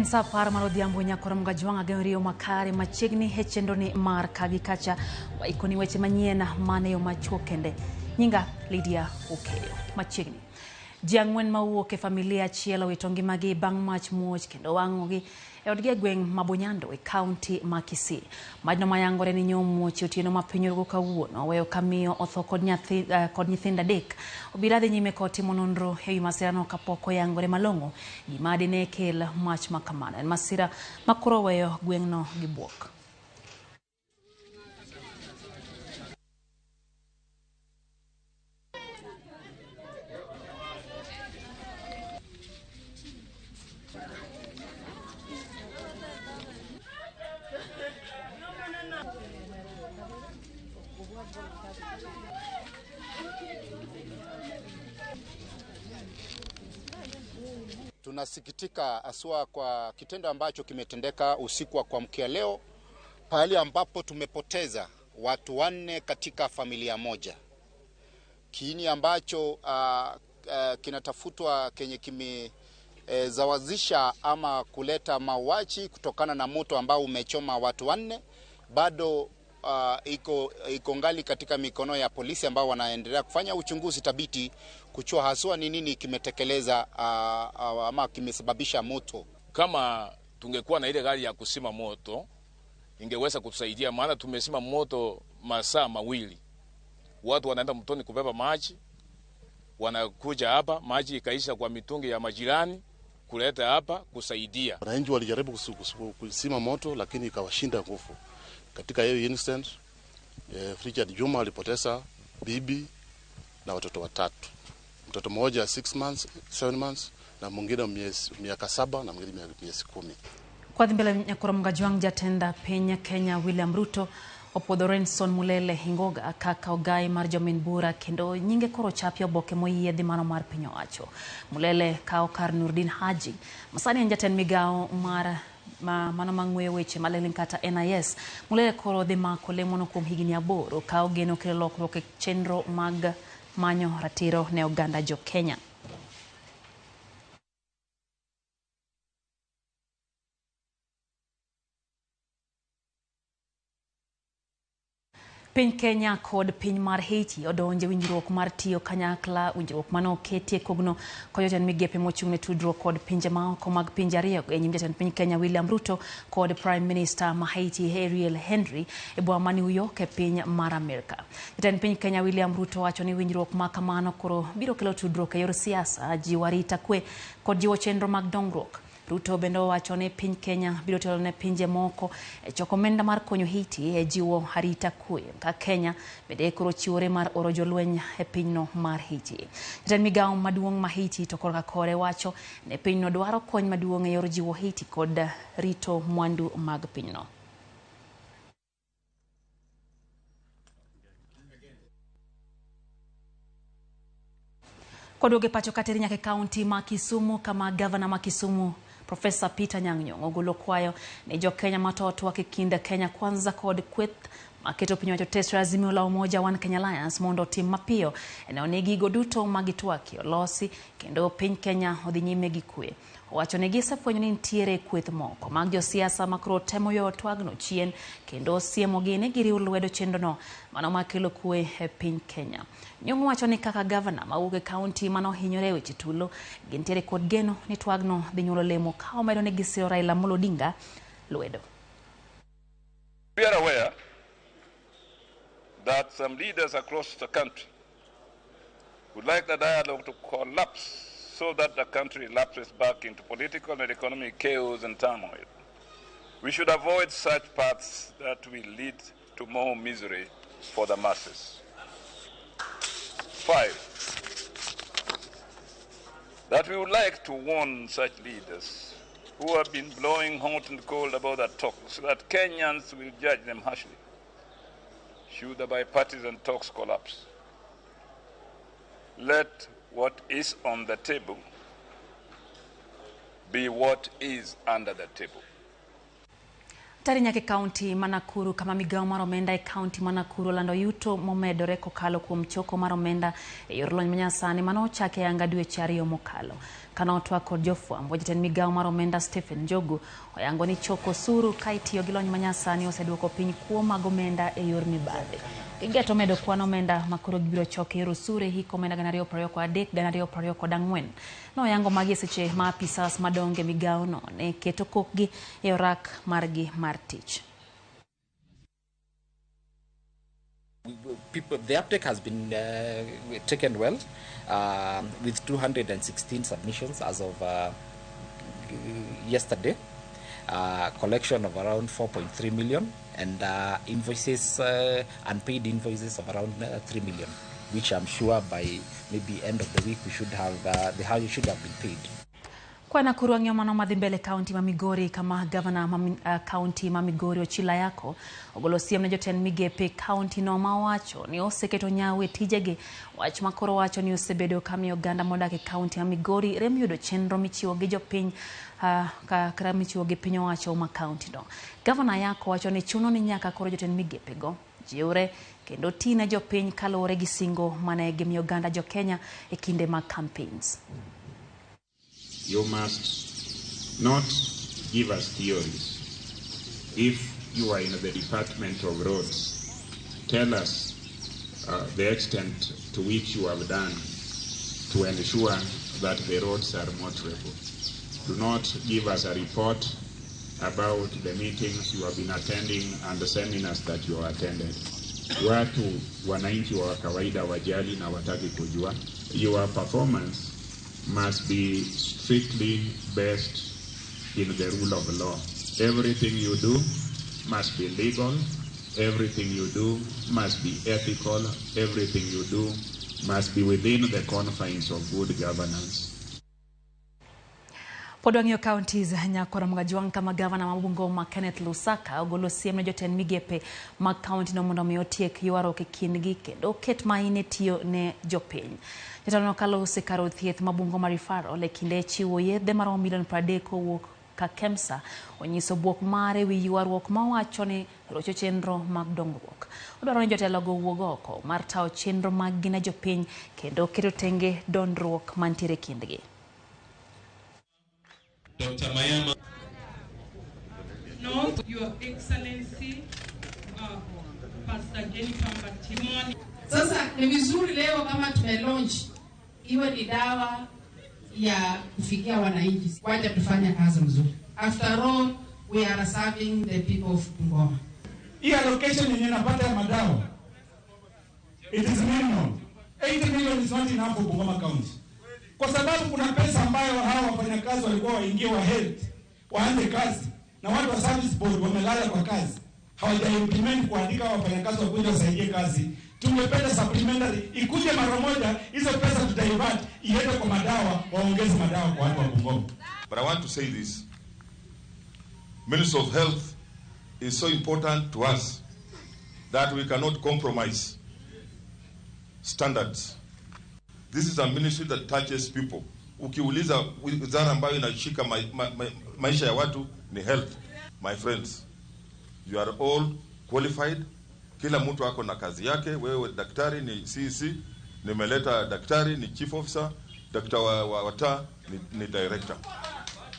En saa 10 mar odhiambo nyakora Mgajwang' ageno riyo makare machiegni e chenroni mar kagi kacha waikoni weche manyien mane yo machuok kende. Nyinga Lydia Okeyo. Machiegni. Ji 4 mawuok e familia achiel owito ngimagi bang' mach muoch kendo wang'ogi e odgi e gweng' ma Bonyando e kaunti ma Kisii. Majno mayangore ni nyomuoch e otieno ma piny orugo kawuono oweyo ka miyo otho kod nyathi kod nyithindo 3. Obila dhi nyime kod timo nonro e wi masirano kapok oyangore malong'o gima dine kel mach ma kamano. En masira ma koro oweyo gweng'no gi buok. Tunasikitika haswa kwa kitendo ambacho kimetendeka usiku wa kuamkia leo, pahali ambapo tumepoteza watu 4 katika familia moja. Kiini ambacho kinatafutwa kenye kimezawazisha ama kuleta mauaji kutokana na moto ambao umechoma watu 4 bado iko ngali katika mikono ya polisi ambao wanaendelea kufanya uchunguzi thabiti kujua haswa ni nini kimetekeleza ama kimesababisha moto. Kama tungekuwa na ile gari ya kusima moto ingeweza kutusaidia, maana tumesima moto masaa 2. Watu wanaenda mtoni kubeba maji, wanakuja hapa, maji ikaisha kwa mitungi ya majirani kuleta hapa kusaidia. Wananchi walijaribu kusima moto lakini ikawashinda nguvu. Katika hiyo incident, Richard Juma alipoteza bibi na watoto 3. Mtoto mmoja 6 months, 7 months na mwingine miaka 7 na mwingine miezi 10. Kwa mbele nyakora Mgajwang' jatenda piny Kenya William Ruto opuodho Renson Mulele Hingoga kaka ogai mar jomin bura kendo nyinge koro chapi oboke moyiedhi mano mar piny owacho. Mulele kawo kar Nurdin Haji masani en jatend migawo mar mano mang'weyo weche maling'ling' kata NIS. Mulele koro dhi mako lemono kuom higni 8 ka ogeno kelo lokruok e chenro mag manyo ratiro ne oganda jo Kenya. Piny Kenya kod piny mar Haiti odonje winjruok mar tiyo kanyakla, winjruok mane oketie kogno kod jatend migepe mochung' ne tudruok kod pinje maoko mag pinje 2 e nyim jatend piny Kenya William Ruto kod Prime Minister ma Haiti Ariel Henry e boma ma New York e piny mar Amerka. Jatend piny Kenya William Ruto wacho ni winjruok ma kamano koro biro kelo tudruok e yor siasa, jiwo arita kwe kod jiwo chenro mag dongruok. Ruto bende owacho ni piny Kenya biro telo ne pinje moko e choko omenda mar konyo Haiti e jiwo arita kwe, ka Kenya bende koro chiwore mar oro jolweny e pinyno mar Haiti. Jatend migawo maduong' ma Haiti to korka kore wacho ni pinyno dwaro kony maduong' e yor jiwo Haiti kod rito mwandu mag pinyno. Koduoge pacho kateri nyaka e kaunti ma Kisumu kama gavana ma Kisumu Professor Peter Anyang' Nyong'o ogolo kwayo ne jo Kenya mato twak e kind Kenya Kwanza kod kweth maketo piny owacho tesre Azimio la Umoja One Kenya Alliance mondo otim mapiyo neno ni gigo duto magitwakie olosi kendo piny Kenya odhi nyime gi kwe. Owacho ni gisefwenyo ni nitiere kweth moko mag josiasa makoro temo ywayo twagno chien kendo siemogi ni giriw lwedo chenrono mano makelo kwe e piny Kenya. Nyong'o wacho ni kaka gavana mawuok e kaunti manohinyore e weche tulo gintiere kod geno ni twagno dhi nyuolo lemo ka omedo ni gisiro Raila Amolo Odinga lwedo. We are aware that some leaders across the country would like the dialogue to collapse so that the country lapses back into political and economic chaos and turmoil. We should avoid such paths that will lead to more misery for the masses. 5, that we would like to warn such leaders who have been blowing hot and cold about the talks that Kenyans will judge them harshly should the bipartisan talks collapse. Let what is on the table be what is under the table. Tari nyaka e kaunti ma Nakuru kama migawo mar omenda e kaunti ma Nakuru olando yuto momedore kokalo kuom choko mar omenda e yor lony manyasani mane ochaki ayanga dweche 2 mokalo. Kana otwak kod jofwambo, jatend migawo mar omenda Stephen Njogu oyango ni choko osuru ka itiyo gi lony manyasani oseduoko piny kuo mag omenda e yor mibadhi. Gigeto medo kwan omenda makoro gibiro choko e yor osuru e hik omenda 2023 2024. Noyango magi e seche ma apisas madongo e migawono ne keto kokgi e orak margi mar tich. People, the uptake has been taken well, with 216 submissions as of yesterday, collection of around 4.3 million, and invoices, unpaid invoices of around 3 million, which I'm sure by maybe end of the week we should have, the house should have been paid. Kwa Nakuru ang'eyo mano madhi mbele kaunti ma Migori kama gavana ma kaunti ma Migori Ochila Yako ogolo siem ne jotend migepe kaunti no ma owacho ni oseketo nyawo e tijegi. Wach ma koro wacho ni osebedo kamiyo oganda modak e kaunti ma Migori rem yudo chenro michiwo gi jopiny kaka michiwo gi piny owacho ma kaunti no. Gavana Yako wacho ni chuno ni nyaka koro jotend migepe go jiwre kendo tine jopiny kaluwore gi singo mane gimiyo oganda jo Kenya e kinde mag campaigns. You must not give us theories. If you are in the Department of Roads, tell us the extent to which you have done to ensure that the roads are motorable. Do not give us a report about the meetings you have been attending and the seminars that you have attended. Watu wananchi wa kawaida wajali na wataki kujua. Your performance must be strictly based in the rule of law. Everything you do must be legal. Everything you do must be ethical. Everything you do must be within the confines of good governance. Pod wang'iyo counties nyakora Mgajuang kama gavana ma Bungoma Kenneth Lusaka ogolo siem ne jotend migepe mag kaunti no mondo mi otiek ywaruok e kindgi kendo oket maine tiyo ne jopiny. Jatelo no kalo osekaro thieth ma Bungoma Referral e kinde chiwo yedhe maromo milion 30 kowuok ka KEMSA onyiso bwok mare wi ywaruok mawacho ni rocho chenro mag dongruok. Odwaro ni jotelogo owuog oko mar tayo chenro maggi ne jopiny kendo keto tenge dondruok mantiere e kindgi. Dr. Mayama. No, Your Excellency, Pastor Jennifer Batimoni. Sasa ni vizuri leo kama tumelaunch iwe ni dawa ya kufikia wananchi. Wacha tufanye kazi mzuri. After all, we are serving the people of Bungoma. Hii allocation yenye napata ya madawa, it is minimal. 80 million is not enough for Bungoma County. Kwa sababu kuna pesa ambayo hawa wafanyakazi walikuwa waingie wa health, waanze kazi, na watu wa service board wamelala kwa kazi. Hawaja implement kuandika wafanyakazi wakuja wasaidie kazi. Tungependa supplementary ikuje mara moja, hizo pesa tutadivert iende kwa madawa, waongeze madawa kwa watu wa Bungoma. But I want to say this. Ministry of Health is so important to us that we cannot compromise standards. This is a ministry that touches people. Ukiuliza wizara ambayo inashika maisha ya watu ni health. My friends, you are all qualified. Kila mtu ako na kazi yake. Wewe daktari ni CEC, nimeleta daktari ni chief officer, daktari wa wata ni director.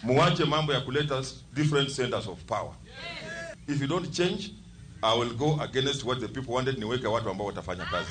Muache mambo ya kuleta different centers of power. If you don't change, I will go against what the people wanted, niweke watu ambao watafanya kazi.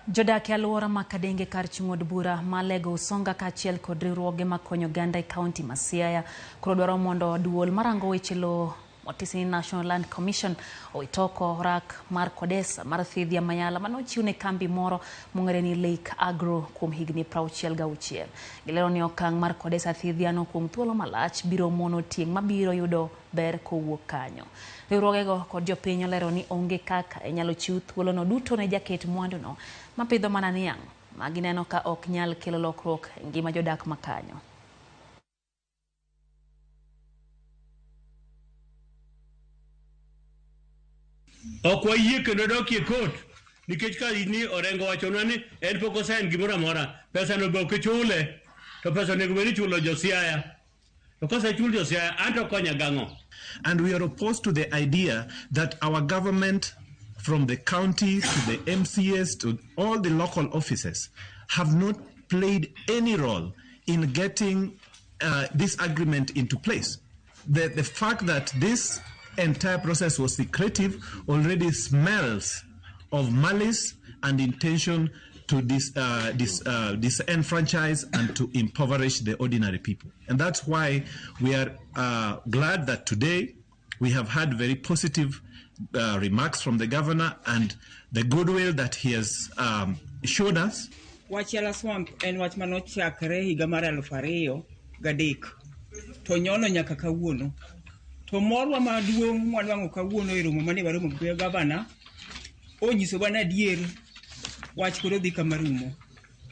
Jodak e alwora ma Kadenge kar chung' od bura ma Lego Usonga kaachiel kod riwruoge makonyo oganda e kaunti ma Siaya koro dwaro mondo duol marango weche lowo motisi ni National Land Commission owit oko orak mar Kodesa mar Thidhia Mayala manochiw ne kambi moro mong'ere ni Lake Agro kuom higni 66. Gilero ni okang' mar Kodesa Thidhia no kuom thuolo malach biro mono tieng' mabiro yudo ber kowuok kanyo. Riwruogego kod jopiny olero ni onge kaka inyalo chiw thuolono duto ne jaket mwanduno mapidho mana niang' ma gineno ka ok nyal kelo lokruok e ngima jodak ma kanyo. Ok wayie kendo dok e court nikech ka ni Orengo wachonwa ni en pok osign gimoro amora, pesa no be ok ichule, to pesa onego bed ni ichulo jo Siaya. To kosechul jo Siaya anto konya gang'o? And we are opposed to the idea that our government, from the counties to the MCAs to all the local offices, have not played any role in getting this agreement into place. The fact that this entire process was secretive already smells of malice and intention to disenfranchise and to impoverish the ordinary people. And that's why we are glad that today we have had very positive remarks from the governor and the goodwill that he has showed us. Wach Yala Swamp en wach manochakre higa mar 2003 to nyono nyaka kawuono. To morwa maduong' mwanwang'o kawuono e romo mane waromo gi gavana onyisowa ni adier wach koro dhi kama rumo.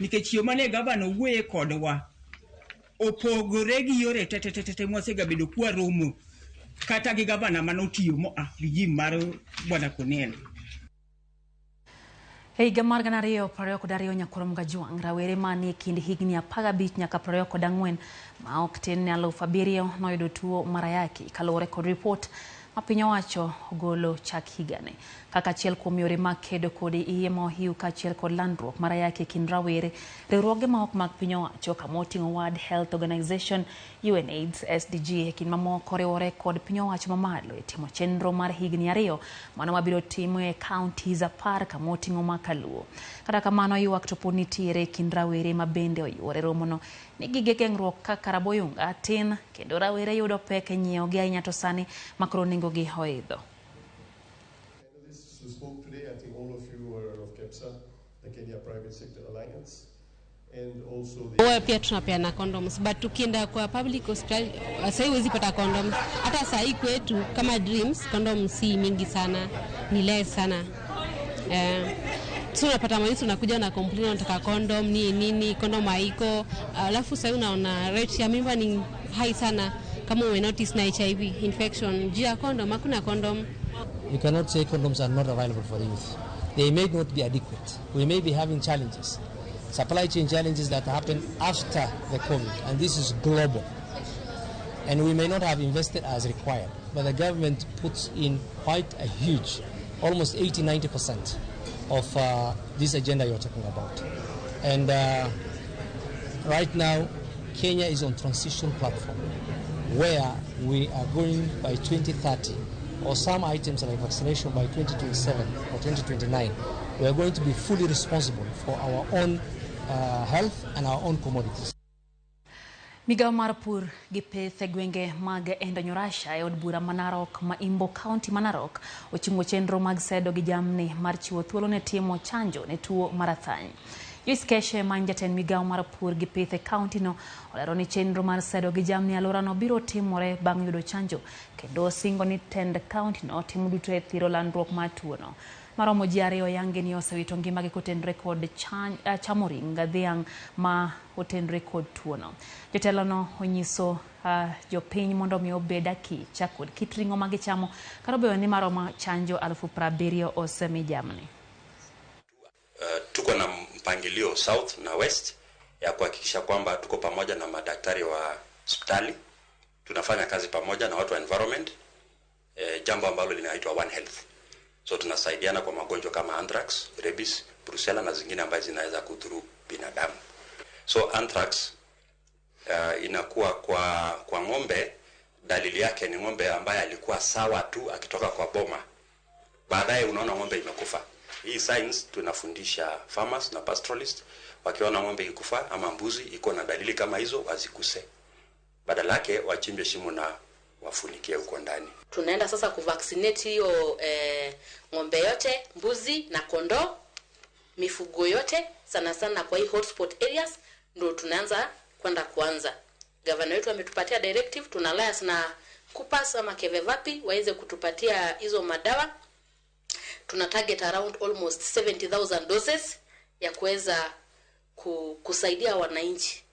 Nikech yo mane gavana owuoye kodwa opogore gi yore te mwasegabedo kwaromo kata gi gavana manotiyo moa regime mar Bwana Cornell. E higa mar 2022 Nyakwar Mgajwang' rawere manie kind higni 15 nyaka 24 ma ok tin ne 7,000 noyudo tuo mar ayaki kaluwore kod ripot ma piny owacho ogolo chak higani. Kaka achiel kuom yore mag kedo kod iye ma ohiu kaachiel kod landruok mar ayaki e kind rawere, riwruoge ma ok mag piny owacho kama oting'o World Health Organization, UNAIDS, SDG e kind mamoko riwore kod piny owacho mamalo e timo chenro mar higni 2 mano mabiro timo e counties 10 kama oting'o Makaluo. Kata kamano ywak to pod nitiere e kind rawere ma bende oyuore romono ni gige geng'ruok kaka raboyunga tin kendo rawere yudo pek e nyiewogi ahinya to sani makoro nengogi oidho. Who spoke today, I think all of you are of KEPSA, the Kenya Private Sector Alliance, and also the... Wao pia tunapeana condoms, but tukienda kwa public hospital sasa huwezi pata condoms. Hata sasa hii kwetu kama Dreams condoms si mingi sana, ni less sana. So unapata mwanzo unakuja na complain unataka condom ni nini, condom haiko. Alafu sasa unaona rate ya mimba ni high sana kama ume notice na HIV infection. Juu ya condom hakuna condom. You cannot say condoms are not available for the youth. They may not be adequate. We may be having challenges, supply chain challenges that happen after the COVID, and this is global. And we may not have invested as required, but the government puts in quite a huge, almost 80-90% of this agenda you're talking about. And right now, Kenya is on transition platform where we are going by 2030, or some items like vaccination by 2027 or 2029, we are going to be fully responsible for our own health and our own commodities. Migawo mar pur gi pith e gwenge mag Endonyorasha e od bura ma Narok ma Imbo County ma Narok ochungo chenro mag sedo gi jamni mar chiwo thuolo ne timo chanjo ne tuo mar athany. Joyce Keshe man jatend migawo mar pur gi pith e county no olero ni chenro mar sedo gi jamni alworano biro timore bang' yudo chanjo kendo singo ni tend county no timo duto e thiro landruok mar tuono. Maromo ji 2 oyangi ni osewito ngimagi kotenore kod chamo ring dhiang' ma otenore kod tuono. Jatelono onyiso jopiny mondo mi obed akicha kod kit ring'o ma gichamo kata obedo ni maromo chanjo 70,000 osemi jamni. Tuko na mpangilio South na West ya kuhakikisha kwamba tuko pamoja na madaktari wa hospitali, tunafanya kazi pamoja na watu wa environment, jambo ambalo linaitwa One Health. So tunasaidiana kwa magonjwa kama anthrax, rabies, brucella na zingine ambazo zinaweza kudhuru binadamu. So anthrax inakuwa kwa ng'ombe, dalili yake ni ng'ombe ambaye alikuwa sawa tu akitoka kwa boma. Baadaye unaona ng'ombe imekufa. Hii science tunafundisha farmers na pastoralists, wakiona ng'ombe ikufa ama mbuzi iko na dalili kama hizo wazikuse. Badala yake wachimbe shimo na wafunikie huko ndani. Tunaenda sasa kuvaccinate hiyo ng'ombe yote, mbuzi na kondoo, mifugo yote sana sana kwa hii hotspot areas ndio tunaanza kwenda kuanza. Governor wetu ametupatia directive, tuna alliance na Kupas ama Kevevapi waweze kutupatia hizo madawa. Tuna target around almost 70,000 doses ya kuweza kusaidia wananchi.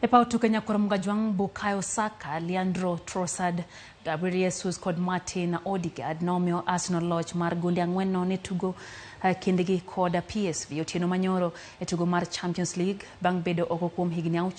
E paw tuke Nyakwar Mugajwang' Bukayo Saka, Leandro Trossard, Gabriel Jesus kod Martin Odegaard nomiyo Arsenal loch mar gonde 4-0 e tugo kindgi kod PSV otieno manyoro e tugo mar Champions League bang' bedo oko kuom higni 6.